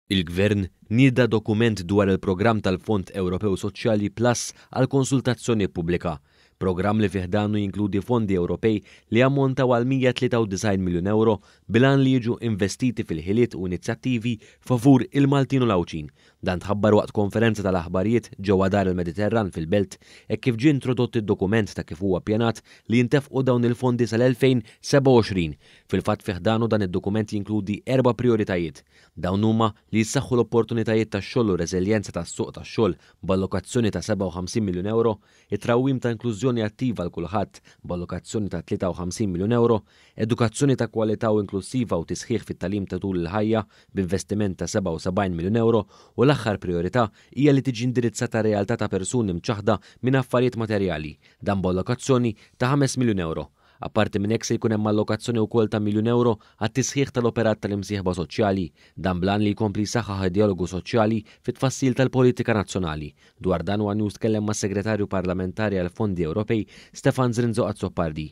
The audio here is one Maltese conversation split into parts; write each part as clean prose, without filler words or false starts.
Il-Gvern nieda dokument dwar il-programm tal-Fond Ewropew Soċjali Plus għal konsultazzjoni pubblika. Programm li fi ħdanu jinkludi fondi Ewropej li jammontaw għal 193 miljun ewro bil-għan li jiġu investiti fil-ħiliet u inizjattivi favur il-Maltin u l-Għawdxin. Dan tħabbar waqt konferenza tal-aħbarijiet ġewwa Dar il-Mediterran fil-Belt hekk kif ġie introdott id-dokument ta' kif huwa ppjanat li jintefqu dawn il-fondi sal-2027. Fil-fatt fi ħdanu dan id-dokument jinkludi erba' prijoritajiet. Dawn huma li jissaħħu l-opportunitajiet tax-xogħol u r-reżiljenza tas-suq tax-xogħol b'allokazzjoni ta' 57 miljun ewro, it-trawwim ta' inklużjoni attiva għal kulħadd b'allokazzjoni ta' 53 miljun ewro, edukazzjoni ta' kwalità u inklussiva u tisħiħ fit-tagħlim ta' tul il-ħajja b'investiment ta' 77 miljun ewro u l-aħħar prijorità hija li tiġi indirizzata r-realtà ta' persuni mċaħħda minn affarijiet materjali, dan b'allokazzjoni ta' 5 miljun ewro. Apparti minn hekk se jkun hemm allokazzjoni wkoll ta' miljun ewro għat-tisħiħ tal-operat tal-imsieħba soċjali. Dan bl-għan li jkompli jsaħħaħ id-djalogu soċjali fit-tfassil tal-politika nazzjonali. Dwar dan one News tkellem mas-Segretarju Parlamentari għall-Fondi Ewropej, Stefan Zrinzo Azzopardi.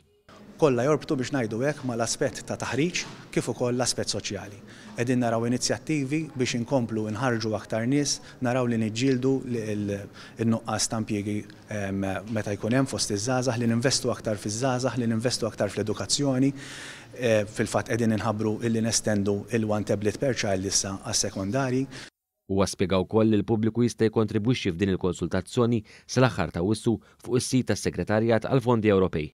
Kollha jorbtu biex ngħidu hekk mal-aspett ta' taħriġ kif ukoll l-aspett soċjali. Qegħdin naraw inizjattivi biex inkomplu nħarrġu aktar nies, naraw li niġġieldu n-nuqqas ta' impjiegi meta jkun hemm fost iż-żgħażagħ, li ninvestu aktar fiż-żgħażagħ, li ninvestu aktar fl-edukazzjoni. Fil-fatt qegħdin inħabbru illi nestendu il-one tablet per child issa għas-sekondarji. Huwa spjega wkoll li l-pubbliku jista' jikkontribwixxi f'din il-konsultazzjoni sal-aħħar ta' Awwissu fuq is-sit tas-Segretarjat għall-Fondi Ewropej.